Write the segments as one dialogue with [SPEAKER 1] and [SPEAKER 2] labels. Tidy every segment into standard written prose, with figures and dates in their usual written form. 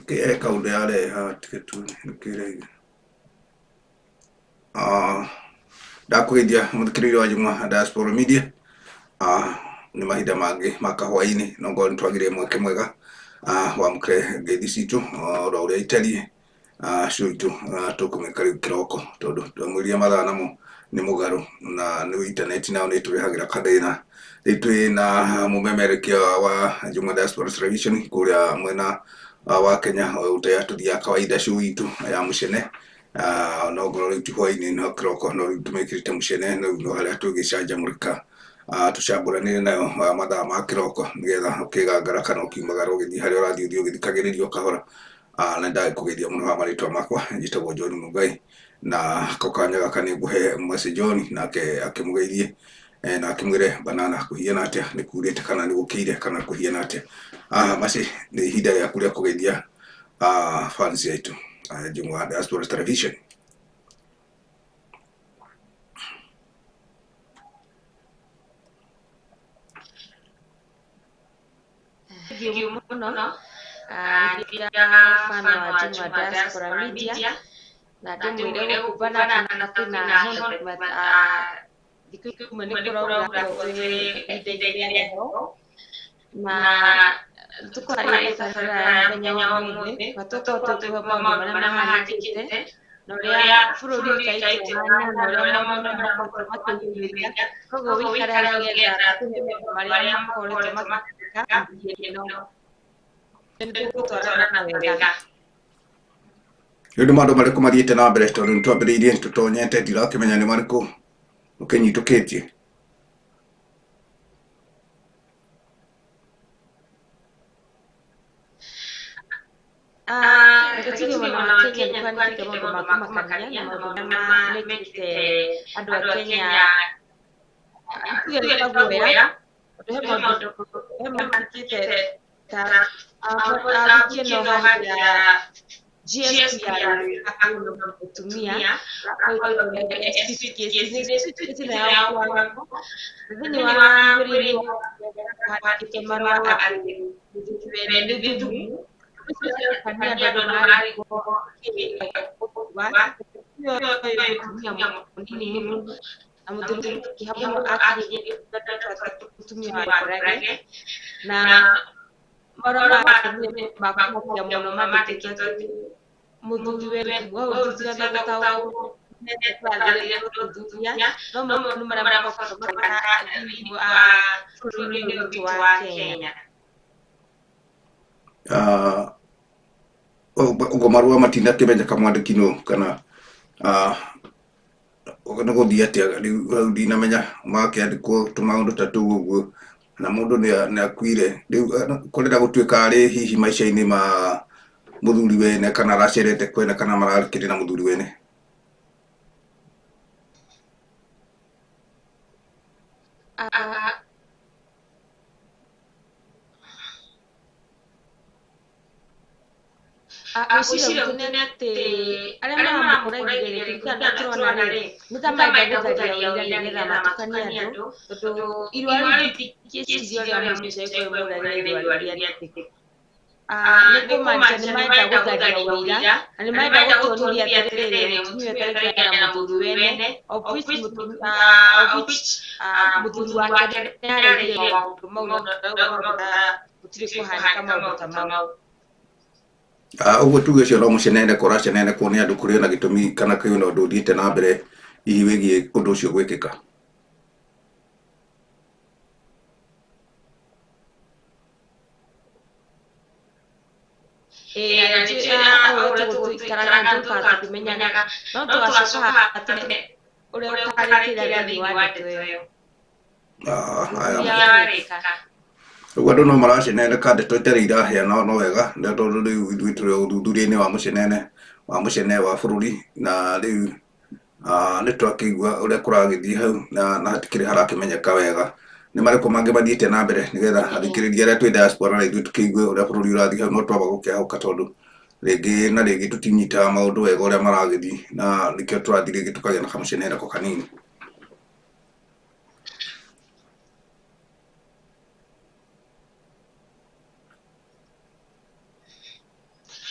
[SPEAKER 1] Nĩkĩ kaũndũ yareha tiga tu nĩkĩ ĩraiga. Ndakũgeithia mũthikĩrĩria wa Juma Diaspora Media. Nĩ mahinda mangĩ ma kahwainĩ no ngorwo nĩ twagire mweke mwega wamũkĩre ngeithi citũ oro ũrĩa itariĩ show itũ tũkũmĩka rĩu kĩroko tondũ twamwĩrire mathaa namo nĩ mũgarũ na nĩ intaneti nayo nĩ ĩtũrehagĩra kathĩna. Rĩu twĩ na mũmemerekia wa Juma Diaspora Television kũrĩa mwena wa Kenya ũrĩa tũthiaga kawaida show itũ ya mũcene no ngorwo rĩu ti hwainĩ no kĩroko no rĩu tũmĩkĩrĩte mũcene rĩu no harĩa tũgĩcanjamũrĩka tũcambũranĩre nayo mathaa ma kĩroko nĩgetha ũkĩgangara kana ũkiumagara ũgĩthiĩ harĩa ũrathiĩ ũthiĩ ũgĩthikagĩrĩria o kahora. Na ndagĩkũgeithia mũno ha marĩtwa makwa njĩtagwo John Mungai na ko kanya gaka nĩ ngũhe Mercy John nake akĩmũgeithie na akĩmwĩre banana kũhiana atĩa nĩ kurĩte kana nĩ gũkĩire kana kũhiana atĩa. Mercy nĩ ihinda rĩaku rĩa kũgeithia fans aitũ Juma Diaspora Television.
[SPEAKER 2] Thank you mũno ngia fan wa Juma Diaspora Media na ndĩmwĩre gũkũ banana na kwĩna heho thikũ imwe nĩ kũraura twĩ ihinda-inĩ rĩa heho na tũkwaria tabarĩra ya mũthenya wa ũmũthĩ na tũkorwo tũkĩhe maũndũ marĩa mahanĩkĩte na ũrĩa bũrũri ũikaire ũhana na ũrĩa maũndũ makoretwo makĩhinyĩrĩria koguo wĩikare hau nĩgetha tũhe maũndũ marĩa makoretwo makĩhanĩka ĩno nĩtũgũtwarana wega.
[SPEAKER 1] Rĩu nĩ maũndũ marĩkũ mathiĩte na mbere tondũ nĩ twambĩrĩirie tũtonyete ndirakĩmenya nĩ marĩkũ ũkĩnyitũkĩtie.
[SPEAKER 2] Reke tuge mwena wa Kenya nĩ kũhanĩkĩte maũndũ ma kũmakania na maũndũ marĩa mekĩte andũ a Kenya tuge nĩ ta guoya tondũ he maũndũ mekĩte ta wiki ĩno harĩ ya GSP ya mũtumia thĩinĩ wa mwĩrĩ handĩkĩtwo marũa atĩ mũthuri wene nĩ thumu ũcio andũ mararigwo mũtumia mũnini mũno na mũthuri kĩha mũno akinyĩria mũtumia wa Njoroge na marũa ma atumia ma kũmakia mũno mandĩkĩtwo atĩ mũthuri wene ũrutithania gũtaũkwo ũthuthuria no maũndũ marĩa makoretwo magĩka thĩinĩ wa bũrũri ũyũ witũ wa Kenya.
[SPEAKER 1] Ũguo marũa matinakĩmenyeka mwandĩki nũ kana nĩ gũthiĩ atĩa rĩu hau ndinamenya makĩandĩkwo tũmaũndũ ta tũu ũguo na mũndũ nĩ akuire rĩu kũrenda gũtuĩka arĩ hihi maica-inĩ ma mũthuri wene kana aracerete kwene kana marakĩrĩ na mũthuri wene.
[SPEAKER 2] Gwĩciria gwitũ nĩ atĩ arĩa maramũkũragia rĩ kũringana na tũrona rĩ nĩ ta marenda gũtharia ũira nĩgetha matukanie andũ tondũ irũa rĩu ndingĩciria ũrĩa mũico ĩkorwo ĩmũragĩra irũa rĩu rĩandĩke. Nĩ kũmaanisha nĩ marenda gũtharia ũira na nĩ marenda gũtuonia atĩrĩrĩ mũtumia ũyũ atarĩ na mũthuri wene of which mũthuri wake nĩ aregire maũndũ mau na gũtirĩ kũhanĩka maũndũ ta mau.
[SPEAKER 1] Ũguo tuge ũcio no mũceneneko ũracenenekwo nĩ andũ kũrĩ na gĩtũmi kana kwĩ na ũndũ ũthiĩte na mbere hihi wĩgiĩ ũndũ ũcio gwĩkĩka.
[SPEAKER 2] Ũrĩa tũgũikaraga tũkaga tũkĩmenyaga no tũgacoka tene ũrĩa ũkarĩkĩra thĩinĩ wa ndeto ĩyo.
[SPEAKER 1] Ũguo andũ no maraceneneka ndeto itarĩ iraheana no wega nĩ tondũ rĩu ithuĩ tũrĩ ũthuthuria-inĩ wa mũcenene wa mũcene wa bũrũri na rĩu nĩ twakĩigua ũrĩa kũragĩthiĩ hau na hatikĩrĩ harakĩmenyeka wega nĩ marĩkũ mangĩ mathiĩte na mbere nĩgetha athikĩrĩria arĩa twĩ diaspora na ithuĩ tũkĩigue ũrĩa bũrũri ũrathiĩ hau no twamba gũkĩahũka tondũ rĩngĩ na rĩngĩ tũtinyitaga maũndũ wega ũrĩa maragĩthiĩ na nĩkĩo tũrathiĩ rĩngĩ tũkagĩa na kamũceneneko kanini.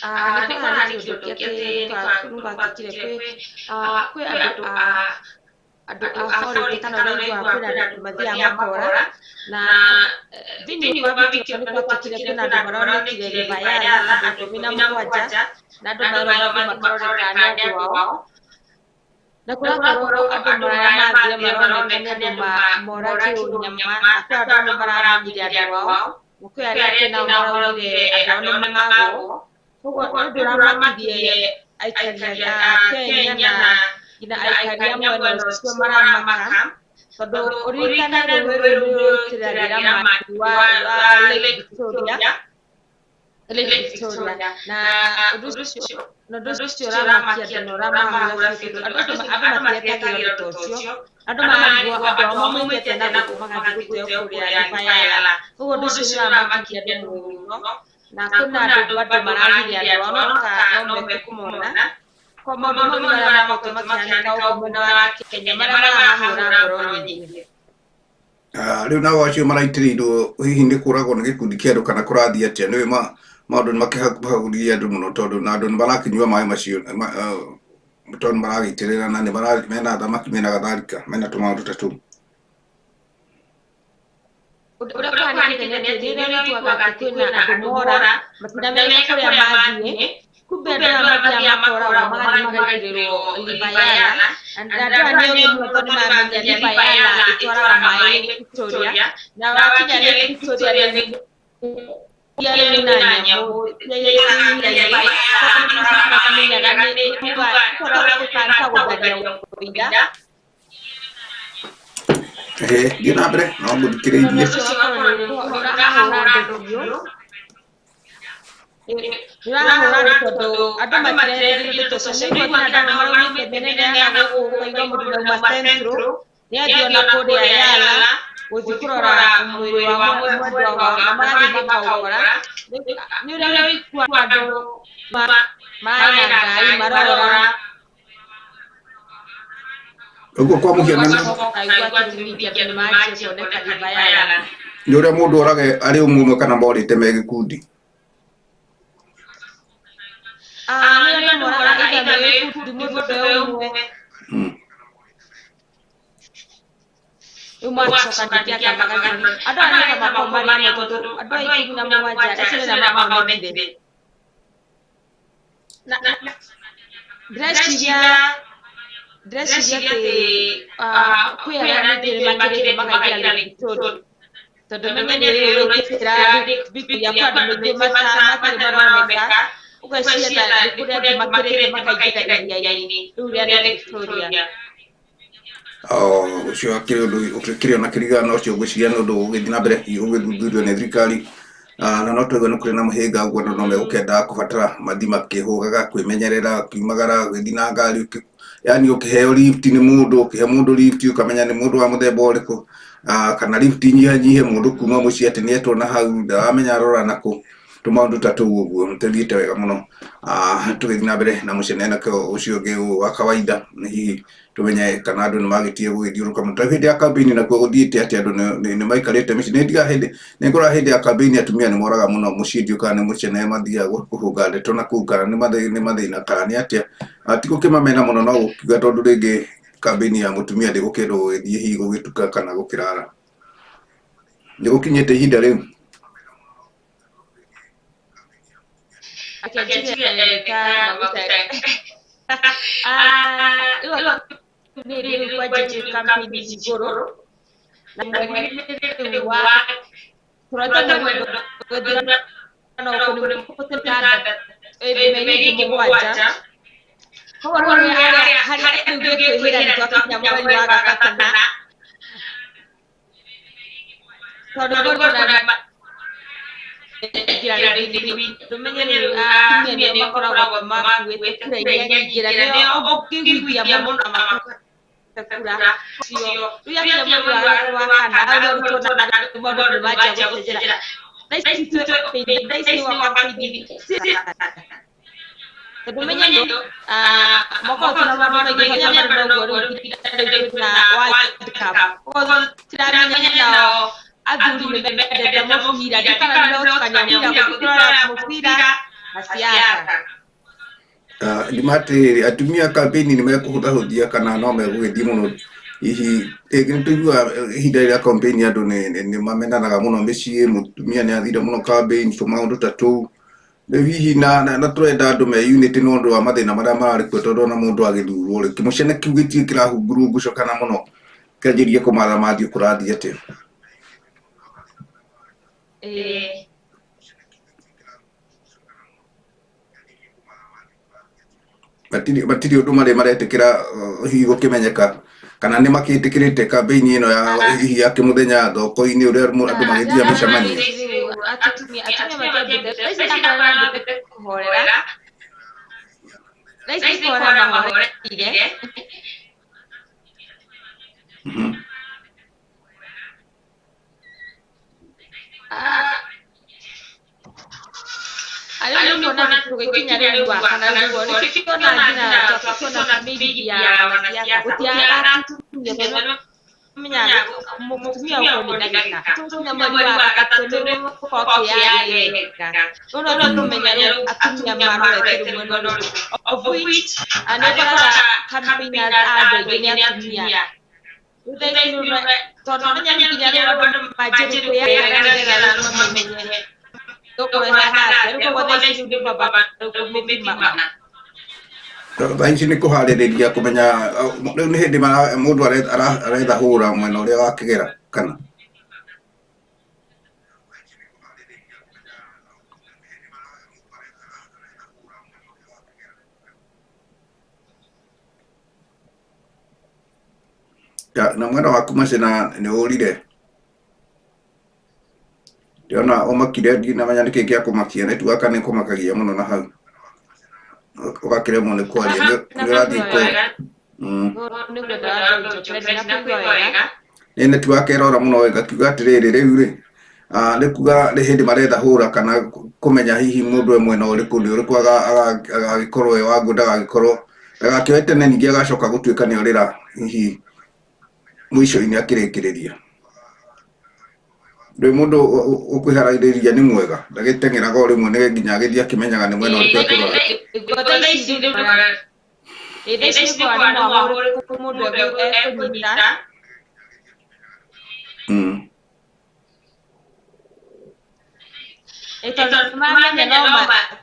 [SPEAKER 2] Nĩ kũhaanĩkire ũndũ ũngĩ atĩ nĩ gwatuĩkire kwĩ andũ a forĩtĩ kana ũrĩa ũiguaga kwĩna andũ mathiaga makora na thĩinĩ wa wiki ĩyo nĩ gwatuĩkire kwĩna andũ maronekire River Yala andũ 17 na andũ merwo mathiĩ makarore kana nĩ andũ ao na kũrakorwo andũ marĩa mathire maroneka nĩ andũ mora kĩũnyama na kwĩ andũ amwe maramenyire andũ ao na kwĩ arĩa angĩ nao maraugire andũ ao nĩ magwo. Koguo nĩ ũndũ ũramakirie aikari a Kenya na nginya aikari a mwena ũcio maramaka tondũ ũririkane rũĩ rũu nĩ rũitĩragĩra maĩ wa Lake Victoria na ũndũ ũcio ũramakia andũ na ũramahũra biũ tondũ andũ matietagĩrĩra ũndũ ta ũcio. Andũ mararigwo andũ ao maumĩte na gũkũ magathiĩ gũteo kũrĩa River Yala. Koguo ũndũ ũcio nĩ ũramakia andũ mũno na kwĩna andũ bado maragire andũ ao no mekũmona. Kwa maũndũ mau nĩ marĩa makoretwo makĩhanĩka gũkũ mwena wa Kenya marĩa marahũra ngoro nyingĩ.
[SPEAKER 1] Rĩu nao acio maraitĩrĩirwo hihi nĩ kũragwo nĩ gĩkundi kĩa andũ kana kũrathiĩ atĩa? Nĩ maũndũ nĩ makĩhagũririe andũ mũno tondũ na andũ nĩ marakĩnyua maĩ macio tondũ nĩ maragĩitĩrĩra na nĩ mena thamaki mena gatharika mena tũmaũndũ ta tũu.
[SPEAKER 2] Ũndũ ũrĩa kũhanĩkĩte nĩ atĩ rĩrĩa ũiguaga atĩ kwĩna andũ mora matiramenyeka kũrĩa mathiĩ, kumbe andũ aya mathiaga makoragwo magathiĩ magaitĩrĩrwo River Yala na andũ aya nĩ ogĩ mũno tondũ nĩ maramenya River Yala ĩtwaraga maĩ Lake Victoria na wakinya Lake Victoria nĩ rĩu na nyamũ mamenyaga nĩ gũtharia.
[SPEAKER 1] Thiĩ na mbere no ngũthikĩrĩirie.
[SPEAKER 2] Nĩũrahũra andũ tondũ andũ matirerirwo ndeto ũcio. Nĩ ũiguaga andũ maraumĩte mĩena ya na gũkũ ũkaigua mũndũ arauma Central nĩ athiĩ ona kũrĩa Yala gũthiĩ kũrora mwĩrĩ wa mwendwa wao na marathiĩ makaũkora. Nĩ ũrĩa ũiguaga andũ marĩ na ngari marora.
[SPEAKER 1] Ũguo kwa mũhiano
[SPEAKER 2] ũkaigua atĩ rĩu ningĩ andũ nĩ manjia kuoneka River Yala.
[SPEAKER 1] Nĩ ũrĩa mũndũ orage arĩ ũmwe ũmwe kana morĩte me gĩkundi?
[SPEAKER 2] Nĩ andũ moraga either me gĩkundi mũndũ e ũmwe. Rĩu magacoka ningĩ anga magathiĩ. Andũ aya nĩ ta makoragwo marĩ amwe tondũ andũ aya 17 acio nĩ arĩa mamonekire. Ndĩreciria atĩ kwĩ arĩa ningĩ nĩ makĩrĩte makaingĩra Lake Victoria tondũ menye rĩrĩ rũraitĩra Lake Victoria kwĩ andũ maingĩ matarĩ maroneka ũgeciria ta nĩ kũrĩ angĩ makĩrĩte makaingĩra iria-inĩ rĩu rĩa Lake Victoria.
[SPEAKER 1] Ũcio akĩrĩ ũndũ ũkĩrĩ ona kĩringana na ũcio ngwĩciria nĩ ũndũ ũgũgĩthiĩ na mbere hihi ũgĩthuthurio nĩ thirikari. Na no twaigua nĩ kũrĩ na mũhĩnga ũguo andũ no megũkĩenda kũbatara mathiĩ makĩhũgaga kwĩmenyerera ũkiumagara ũgĩthiĩ na ngari yani ũkĩheo lift nĩ mũndũ ũkĩhe mũndũ lift ũkamenya nĩ mũndũ wa mũthemba ũrĩkũ, kana lift nyihanyihe mũndũ kuma mũciĩ atĩ nĩetwo na hau ndaramenya arora nakũ. Tũmaũndũ ta tũu ũguo tũthiĩte wega mũno. Tũgĩthiĩ na mbere na mũceneneko ũcio ũngĩ wa kawaida nĩ hihi tũmenye kana andũ nĩ magĩtie gũgĩthiũrũrũka mũno. Ta hĩndĩ ya kambĩini nakuo gũthiĩte atĩa andũ nĩ maikarĩte mĩciĩ. Nĩ ndigaga hĩndĩ nĩ ngoraga hĩndĩ ya kambĩini atumia nĩ moraga mũno mũciĩ ndiũĩ kana nĩ mũcene mathiaga kũhũnga ndeto na kũu kana nĩ mathĩna kana nĩ atĩa. Ti gũkĩmamena mũno no gũkiuga tondũ rĩngĩ kambĩini ya mũtumia ndĩgũkĩendwo gũgĩthiĩ hihi gũgĩtuka kana gũkĩrara. Nĩ gũkinyĩte ihinda rĩu?
[SPEAKER 2] Reke njuge ta maguta rĩu rĩu kwanjĩrĩria campaign igũrũ na mweri rĩu wa tũreta mweri no mĩeri ĩngĩ mũgwanja. Koguo rĩu harĩa harĩa rĩu gĩkwĩhĩra nĩ twakinya mweri wa gatatũ na tondũ ngorwo ndũmenye rĩu atumia nĩo makoragwo makuĩte kura iria nyingĩ na nĩo ũngĩiguithia mũno na makũhe kura cio. Rĩu yakinya mweri wa kana hau nĩho tuonaga maũndũ nĩ manjia gũcenjera. Thaa ici thaa ici nĩ wa campaign tondũ menye nĩ mwaka ũyũ tuna maũndũ maingĩ tondũ bado noguo rĩu kwĩna World Cup. Koguo tũtiramenya nao athuri nĩ mendete mũbira ndiũ kana nĩ megũtukania mũbira gũthiĩ kũrora mũbira Siasa.
[SPEAKER 1] Nĩ atĩrĩrĩ, atumia campaign nĩ mekũhũthahũthia kana no megũgĩthiĩ mũno? Hihi rĩngĩ nĩ tũiguaga ihinda rĩa campaign andũ nĩ mamenanaga mũno mĩciĩ, mũtumia nĩ athire mũno campaign, tũmaũndũ ta tũu. Rĩu hihi na tũrenda andũ me unity nĩ ũndũ wa mathĩna marĩa mararĩ kuo, tondũ ona mũndũ agĩthurwo rĩ, kĩmũcene kĩu gĩtirĩ kĩrahungurungucũkana mũno kĩanjĩrie kũmathamathio kũrathiĩ atĩa?
[SPEAKER 2] Ĩĩ.
[SPEAKER 1] Matirĩ ũndũ marĩ maretĩkĩra, hihi gũkĩmenyeka kana nĩ makĩtĩkĩrĩte campaign ĩno ya hihi ya kĩmũthenya thoko-inĩ ũrĩa andũ magĩthiaga mĩcemanio?
[SPEAKER 2] Atumia matiambĩte thaa ici mambĩte kũhorera, thaa ici kũhorera mahoreire. Rĩu nĩ kuona tũgĩkinya rĩu wa kana rĩu nĩkĩo nginya twakĩona mĩgithi ya wanasiasa gũtiagaga atumia, tondũ menyaga mũtumia ũkũrwo nĩ ndagĩka tũkinya mweri wa gatatũ nĩ ũgũkorwo ũkĩyaria wega. Rĩu no tũmenya rĩu atumia marorete rĩu mwena ũrĩkũ, of which nĩ ũkoraga campaigners a andũ aingĩ nĩ atumia. Rĩu thaa ici rĩu tondũ menya nginya rĩu andũ manjĩrĩ kwĩyaria nĩgetha rĩu mamenye tũkũrehana atĩa. Rĩu koguo thaa ici rĩu nĩ kwamba rĩu kũmĩthima.
[SPEAKER 1] Thaa ici nĩ kũharĩrĩria kũmenya rĩu nĩ hĩndĩ mũndũ aretha hũra mwena ũrĩa wakĩgera kana? Na mwena waku Macina nĩ ũrire? Ndĩrona ũmakire, ndinamenya nĩkĩ gĩa kũmakia, network nĩ kũmakagia mũno na hau ũgakĩremwo nĩ kwaria, nĩ ũrathiĩ kũ nĩ network ĩrora mũno wega. Kiuga atĩrĩrĩ, rĩu rĩ nĩ kuga nĩ hĩndĩ maretha hũra kana kũmenya hihi mũndũ e mwena ũrĩkũ, nĩ ũrĩkũ agagĩkorwo e wangu, ndagagĩkorwo ndagakĩoe tene ningĩ agacoka gũtuĩka nĩ orĩra hihi mũico-inĩ akĩrĩkĩrĩria. Ndũĩ mũndũ ũkwĩharĩrĩria nĩ mwega, ndagĩteng'eraga o rĩmwe nĩ nginya agĩthiĩ akĩmenyaga nĩ mwena ũrĩkũ ekũrora.
[SPEAKER 2] Thaa ici nĩ kũrora nĩ mwahũ ũrĩkũ mũndũ ekũnyita. Tondũ nĩmamenya no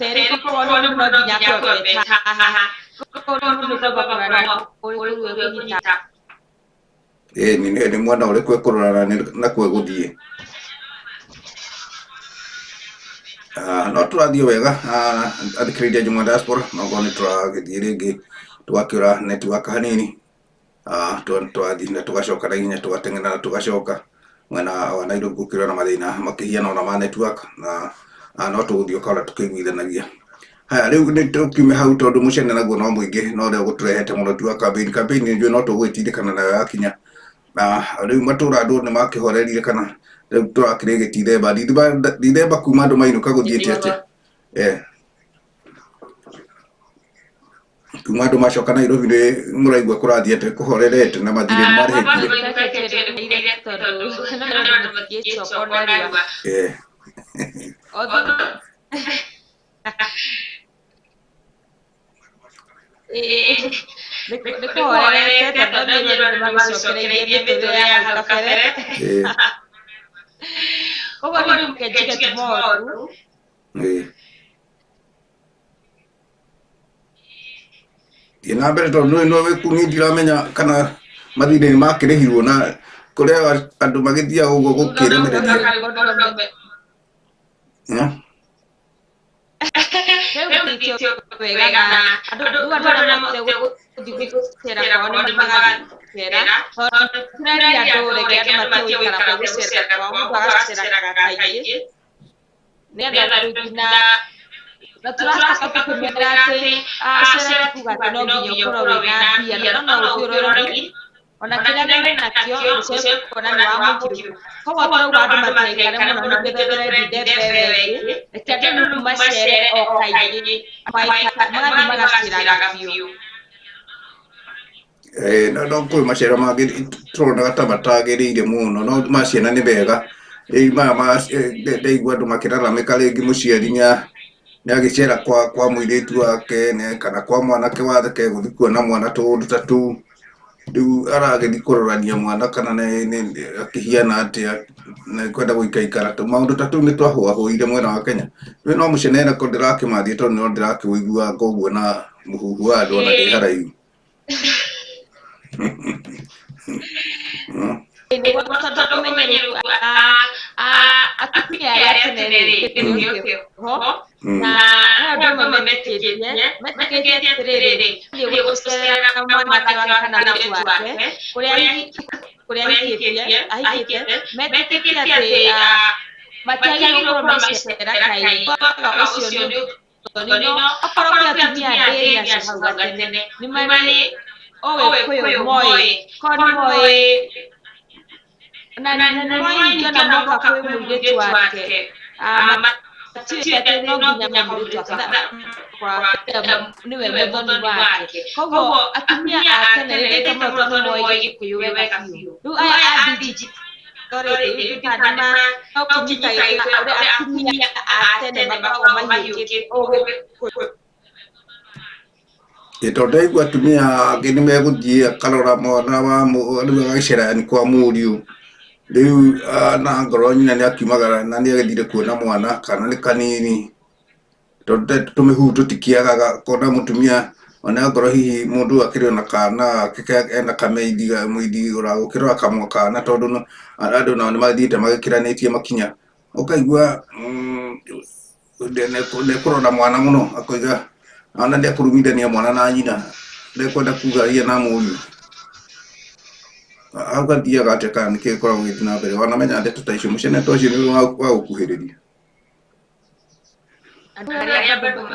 [SPEAKER 2] terĩ koguo no nginya akorwo e haha, koguo mũndũ nĩ kwamba kũrora nĩ ũrĩkũ rĩu ekũnyita.
[SPEAKER 1] Ĩĩ nĩ mwena ũrĩkũ ekũrora na nakuo egũthiĩ. No tũrathiĩ wega, athikĩrĩria Juma Diaspora, no ngorwo nĩ tũragĩthiĩ rĩngĩ tũgakĩũra network hanini, twathiĩ na tũgacoka na ihenya, tũgateng'era na tũgacoka mwena wa Nairobi gũkĩrĩ na mathĩna makĩhiana ona ma network, na no tũgũthiĩ o kahora tũkĩiguithanagia. Haya, rĩu nĩ tũkiume hau tondũ mũcene naguo no mũingĩ no ũrĩa ũgũtũrehete mũno ti wa campaign. Campaign nĩ njũĩ no tũgũgĩtindĩkana nayo yakinya. Na rĩu matũra andũ nĩ makĩhorerire kana rĩu tũrakĩrĩ gĩtithemba. Dithemba kuma andũ mainũka gũthiĩte atĩa? Kuma andũ macoka Nairobi nĩ mũraigua kũrathiĩ atĩa, kũhorerete na mathirĩ nĩ marĩhĩkire?
[SPEAKER 2] Tondũ andũ matingĩcoka narua. Nĩ kũhorerete tondũ andũ nĩ magĩcokereirie mĩtũrĩre ya hau kabere. Koguo rĩu reke njuge ti moru.
[SPEAKER 1] Thiĩ na mbere tondũ nĩ wĩ kũu, niĩ ndiramenya kana mathirĩ nĩ makĩrĩhirwo na kũrĩa andũ magĩthiaga ũguo gũkĩremereria.
[SPEAKER 2] Rĩu gũthiĩte wega na andũ rĩu andũ arĩa mahotire gũthiĩ gũcera kwao nĩ magathiĩ gũcera, tondũ tũreria andũ reke andũ matige gũikara kwa gũcera kwao, mũndũ agaceraga kaingĩ nĩgetha rĩu nginya na tũracoka tũkĩmera atĩ gũcera ti kuga atĩ no nginya ũkorwo wĩna mbia, no no ũthiĩ ũrore ona kĩrĩa wĩnakĩo ũcoke kuona nĩ wamũkĩrwo. Koguo tũrauga andũ matigaikare mũno nĩguo thondeke ndithemba ĩyo ĩngĩ, reke andũ rĩu macere o kaingĩ, magathiĩ magaceraga biũ.
[SPEAKER 1] No kwĩ macera mangĩ tũronaga ta matagĩrĩire mũno, no ma ciana nĩ mega. Rĩu maya ma ndaigua andũ makĩraramĩka rĩngĩ mũciari Nĩ agĩcera kwa mũirĩtu wake kana kwa mwanake watheke gũthiĩ kuona mwana tũũndũ ta tũu. Rĩu aragĩthiĩ kũrorania mwana kana akĩhiana atĩa na kwenda gũikaikara. Maũndũ ta tũu nĩ twahũahũire mwena wa Kenya. Rĩu no mũcenene ko ndĩrakĩmathiĩ tondũ no ndĩrakĩũigua koguo na mũhuhu wa andũ ona ndĩ haraihu.
[SPEAKER 2] Nĩguo tondũ ũmenye rĩu atumia arĩa tene rĩ, ho na he andũ amwe metĩkĩtie atĩrĩrĩ, thiĩ gũcerera mwanake wake kana mũirĩtu wake kũrĩa ahikĩte, metĩkĩtie atĩ matiagĩrĩirwo gũkorwo magĩcera kaingĩ. Ũcio nĩ ũthoni, no okorwo kwĩ atumia ndĩri acio hau gatene nĩ marĩ Ũgĩkũyũ moĩ, korwo nĩ moĩ na nĩ moĩ ningĩ ona moka kwĩ mũirĩtu wake matiũĩ atĩ no nginya mũirĩtu wake nĩwe mũthoni wake. Koguo atumia a tene rĩrĩa mũno tondũ nĩ moĩ Gĩkũyũ wega biũ. Rĩu aya a digital rĩ, kana no kũnyita Gĩkũyũ ũrĩa atumia a tene makoragwo mahiũkĩte Ũgĩkũyũ.
[SPEAKER 1] Tondũ ndaigua atumia angĩ nĩ megũthiĩ akarora mwana wa rĩu agagĩcera yani kwa mũriũ. Rĩu na ngorwo nyina nĩ akiumagara na nĩ agĩthire kuona mwana kana nĩ kanini. Tondũ tũmĩhuhu tũtikĩagaga kona mũtumia ona ngorwo hihi mũndũ akĩrĩ ona kana ena kameindi mũindi ũragũkĩrora kamwe kana tondũ andũ nao nĩ mathiĩte magĩkĩranĩtie makinya. Ũkaigua nĩekũrora mwana mũno akoiga ona nĩekũrumithania mwana na nyina ndekwenda kuga iria na mũriũ. Hau gathiaga atĩa kana nĩkĩĩ gĩkoragwo gĩgĩthiĩ na mbere wanamenya ndeto ta icio mũcene ta ũcio nĩ wa gũkuhĩrĩria.
[SPEAKER 2] Andũ arĩa bado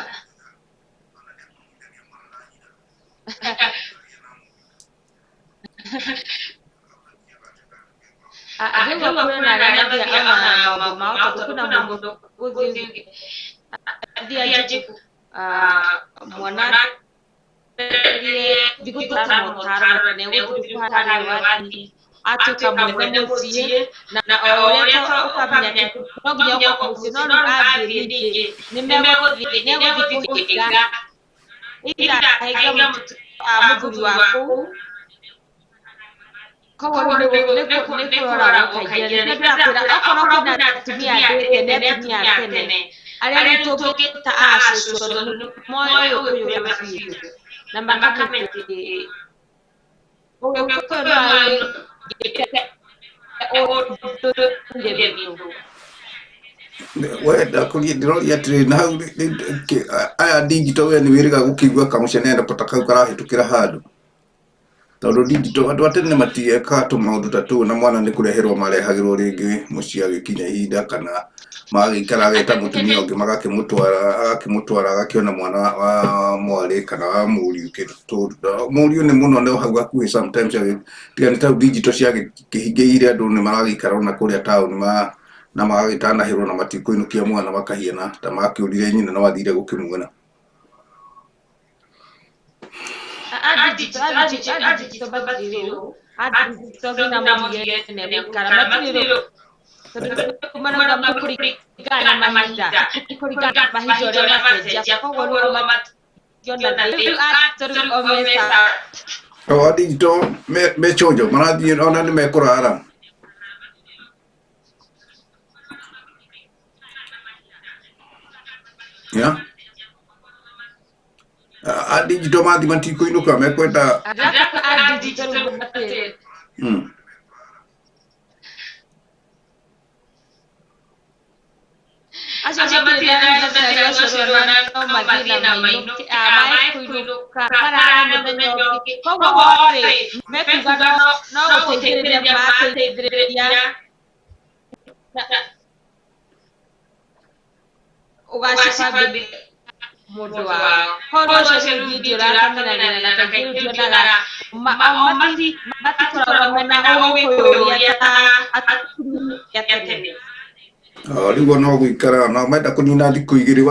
[SPEAKER 2] rĩu kwĩna arĩa mathiaga ona maũndũ mao tondũ kwĩna mũndũ gũthiĩ athiĩ anjie mwana thikũ tũtamũtara nĩegũthiĩ kũharĩria wathiĩ atuĩka mwene mũciĩ na o ũrĩa ũkamenya no nginya ũkorwo mũciĩ no rĩu athiĩ ningĩ nĩmegũthiĩ kũhinga either ahinga mũthuri wa kũu. Koguo nĩ kũroragwo kaingĩ na nĩkĩo ndĩrakwĩra okorwo kwĩna atumia ndĩte nĩ atumia a tene arĩa rĩu tũngĩta acũcũ tondũ nĩ moĩ Ũgĩkũyũ wega biũ na makamenya atĩ Ũgĩkũyũ no agĩte ũndũire witũ.
[SPEAKER 1] We ndakũria ndĩroria atĩrĩrĩ na hau aya digital we nĩ wĩrĩga gũkĩigua kamũcenene ta kau karahĩtũkĩra handũ. Tondũ digital andũ a tene matiekaga tũmaũndũ ta tũu na mwana nĩ kũreherwo marehagĩrwo rĩngĩ mũciĩ agĩkinya ihinda kana magĩikara ageta mũtumia ũngĩ magakĩmũtwara agakĩmũtwara agakĩona mwana wa mwarĩ kana wa mũriũ kĩndũ mũriũ nĩ mũno no hau hakuhĩ sometimes tiga nĩ tau digital ciagĩkĩhingĩire andũ nĩ maragĩikara ona kũrĩa taũni na magagĩtanahĩrwo na matikũinũkia mwana makahiana ta makĩũrire nyina no athire gũkĩmuona.
[SPEAKER 2] A digital matirĩ rĩu a digital nginya mũthie gũikara matirĩ rĩu tondũ marauga kũringana na mahinda kũringana na mahinda ũrĩa macenjia koguo rĩu matingĩona rĩu rĩu o mesa.
[SPEAKER 1] O a digital me chonjo marathiĩ ona nĩ mekũrara. Yeah. A digital mathi matikũinũka mekwenda
[SPEAKER 2] a digital rĩu matirĩ acio matirĩ na mbeca cia gũcerwo na no mathiĩ na mainũke mekũinũka marara mũthenya ũngĩ koguo rĩ mekuga no gũteithĩrĩria mateithĩrĩria ũgacibambĩria mũndũ wao koguo ũcio rĩu ningĩ ũrakamenyana na kaingĩ rĩu ndionaga o matikoragwo mena Ũgĩkũyũ ũrĩa ta atumia tene.
[SPEAKER 1] Rĩu ona gũikara na menda kũnina thikũ igĩrĩ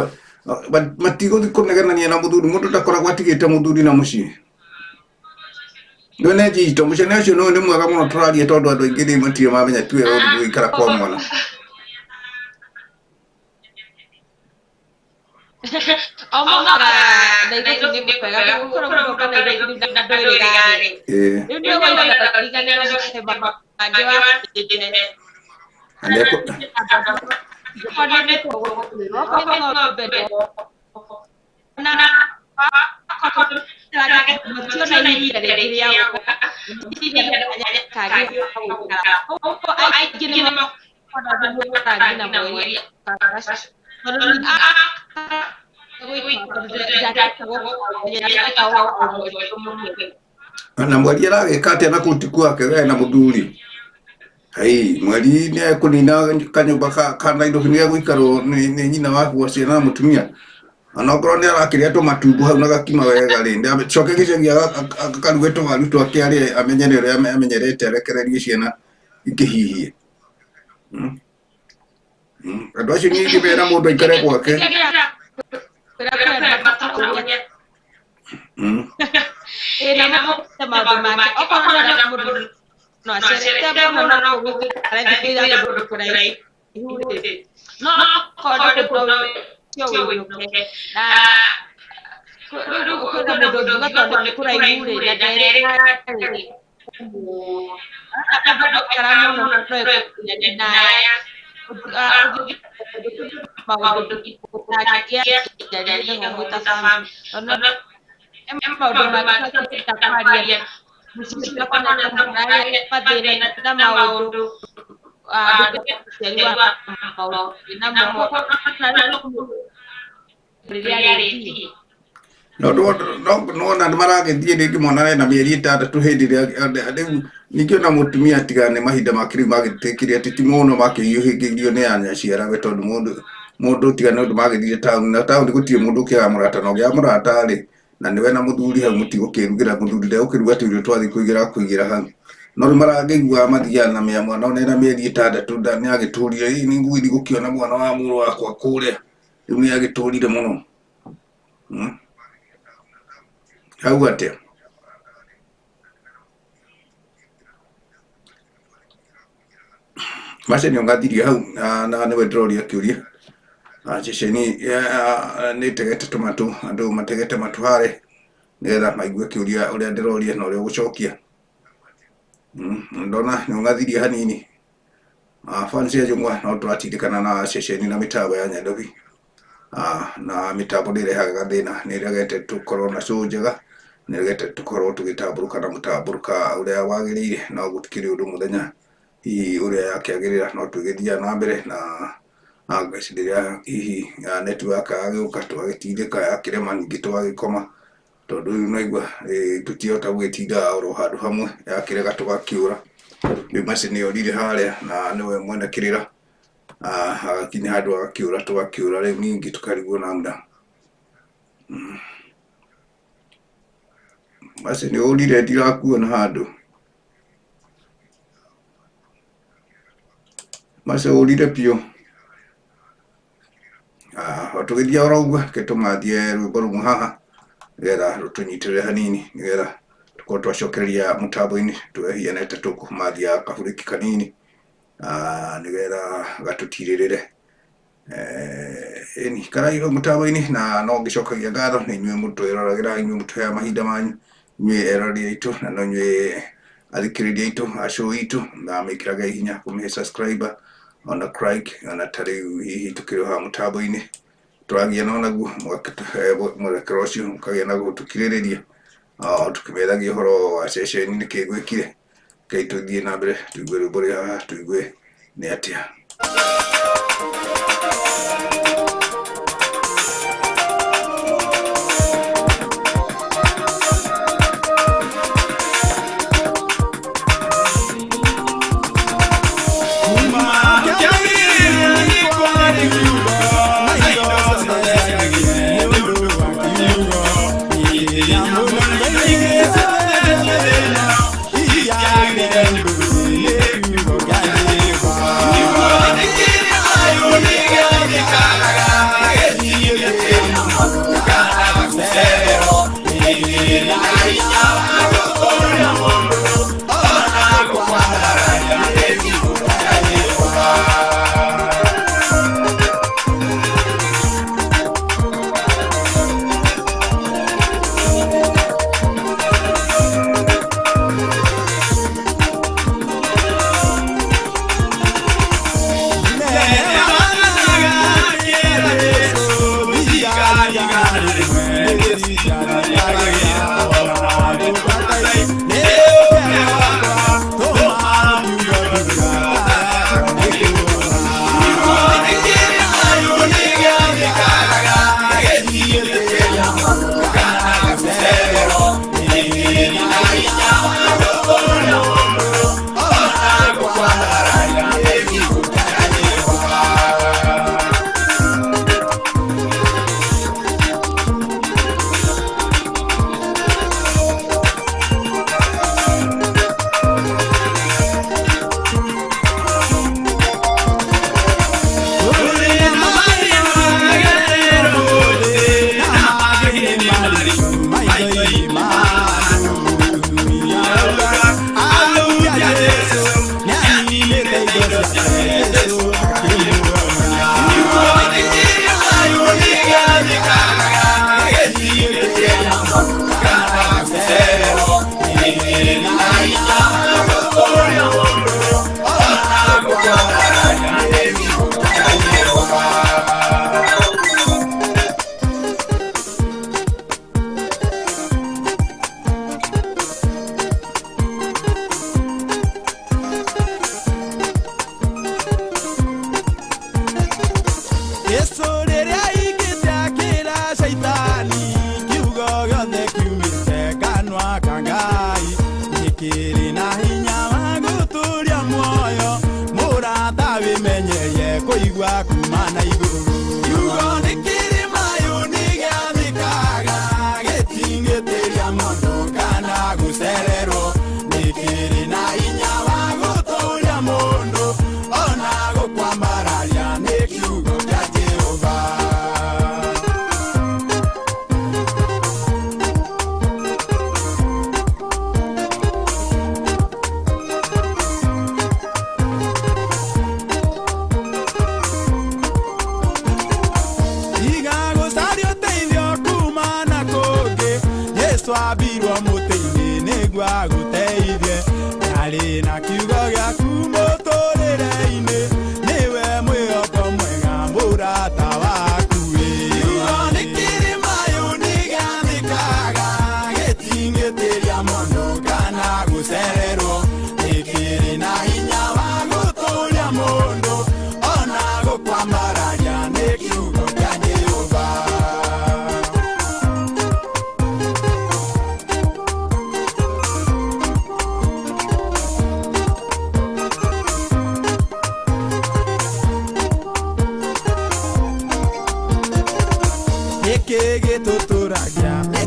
[SPEAKER 1] matigũthiĩ kũnegenania na mũthuri mũndũ ndakoragwo atigĩte mũthuri na mũciĩ. Rĩu nĩ digital mũcene ũcio nĩ mwega mũno tũraria tondũ andũ aingĩ rĩu matirĩ mamenya ti wega gũthiĩ gũikara kwa mwana.
[SPEAKER 2] O mũhaka Nairobi nĩ kwega gũkorwo mũndũ oka Nairobi na ndwĩrĩga-rĩ.
[SPEAKER 1] Ĩĩ.
[SPEAKER 2] Rĩu nĩ ũgũiga riganĩrwo mũthemba mangĩ wa
[SPEAKER 1] Na nĩekũ- Na mweri aragĩka atĩa na kũu ti kwake we na mũthuri? Hei, mweri nĩ ekũnina kanyũmba ka Nairobi nĩ egũikarwo nĩ nyina waku wa ciana na mũtumia. Onokorwo nĩ arakĩrĩa tũmatumbo hau na gakima wega rĩ, coke gĩcagi akaruge tũwaru twake arĩe amenyere ũrĩa amenyerete arekererie ciana ikĩhihie. Andũ acio niĩ ingĩmera mũndũ aikare gwake.
[SPEAKER 2] No acerete mũno no gũikara thikũ ithatũ kũndũ kũraihu rĩ, no okorwo nĩ kũndũ ũcio ũinũke na rĩu kwĩna mũndũ ũngiuga tondũ nĩ kũraihu rĩ na nderĩga rĩ aikara mũno no ĩkũnaya maũndũ nangĩaria ta family tondũ maũndũ mangĩ kwaria mũciĩ mathĩna na maũndũ mũciari wa maũndũ namo rĩrĩa rĩthiĩ.
[SPEAKER 1] No nona nĩ maragĩthiĩ rĩngĩ mwana ena mĩeri 6 hĩndĩ ĩrĩa rĩu ningĩ ona mũtumia tiga nĩ mahinda make rĩu magĩtĩkire atĩ ti mũno makĩhiũhĩngĩrio nĩ anyaciarawe tondũ mũndũ tiga nĩ ũndũ magĩthire taũni na taũni gũtirĩ mũndũ ũkĩaga mũrata na ũngĩaga mũrata rĩ na nĩwe na mũthuri hau mũtigũkĩrugĩra mũthuri ndegũkĩruga tũirio twathiĩ kũigĩra hau no rĩu marangĩigua mathiaga na mĩa mwana ona ena mĩeri 6 nĩ agĩtũrire nĩ ngũgĩthiĩ gũkĩona mwana wa mũrũ wakwa kũrĩa rĩu nĩ agĩtũrire mũno. Hau atĩa? Mace nĩ ũngathirie hau na nĩwe ndĩroria kĩũria. Ceceni nĩ ĩtegete tũmatũ andũ mategete matũ harĩa nĩgetha maigue kĩũria ũrĩa ndĩroria na ũrĩa ũgũcokia. Ndona nĩ ũngathirie hanini. Fans ya Njũng'wa no tũratindĩkana na ceceni na mĩtambo ya Nyandobi. Na mĩtambo nĩ ĩrehaga gathĩna nĩ ĩregete tũkorwo na show njega nĩ ĩregete tũkorwo tũgĩtambũrũka na mũtambũrũka ũrĩa wagĩrĩire no gũtikĩrĩ ũndũ mũthenya hihi ũrĩa yakĩagĩrĩra no tũgĩthiaga na mbere na rĩrĩa hihi network yagĩũka tũgagĩtindĩka yakĩrema ningĩ tũgagĩkoma tondũ rĩu naigua tũtihota gũgĩtinda oro handũ hamwe yakĩrega tũgakĩũra. Rĩu Mercy nĩ orire harĩa na nĩwe mwene kĩrĩra agakinya handũ agakĩũra tũgakĩũra rĩu ningĩ tũkarigwo namna. Mercy nĩ ũrire ndirakuona handũ. Mercy ũrire biũ. O tũgĩthiĩ oro ũguo reke tũmathie rwĩmbo rũmwe haha nĩgetha rũtũnyitĩrĩre hanini nĩgetha tũkorwo twacokereria mũtambo-inĩ twehiane ta tũkũmathia kaburĩki kanini nĩgetha gatũtirĩrĩre. Ĩni karairwo mũtambo-inĩ na no ngĩcokagia ngatho nĩ inyuĩ mũtwĩroragĩra inyuĩ mũtũheaga mahinda manyu inyuĩ eroreri aitũ na no inyuĩ athikĩrĩria aitũ a show itũ na mĩkĩraga hinya kũmĩhe subscriber ona like ona ta rĩu hihi tũkĩrĩ haha mũtambo-inĩ tũragia na onaguo mũgakĩtũhe mwerekera ũcio mũkagĩa na gũtũkirĩrĩria tũkĩmethagia ũhoro wa ceceni nĩkĩ gwĩkire. Rekei tũthiĩ na mbere tũigue rwĩmbo rwĩ haha tũigue nĩ atĩa.
[SPEAKER 3] Yeah.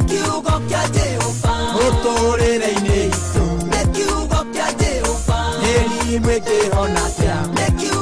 [SPEAKER 3] Kiugo kĩa Jehova, nĩ kiugo kĩa Jehova, nĩ kiugo.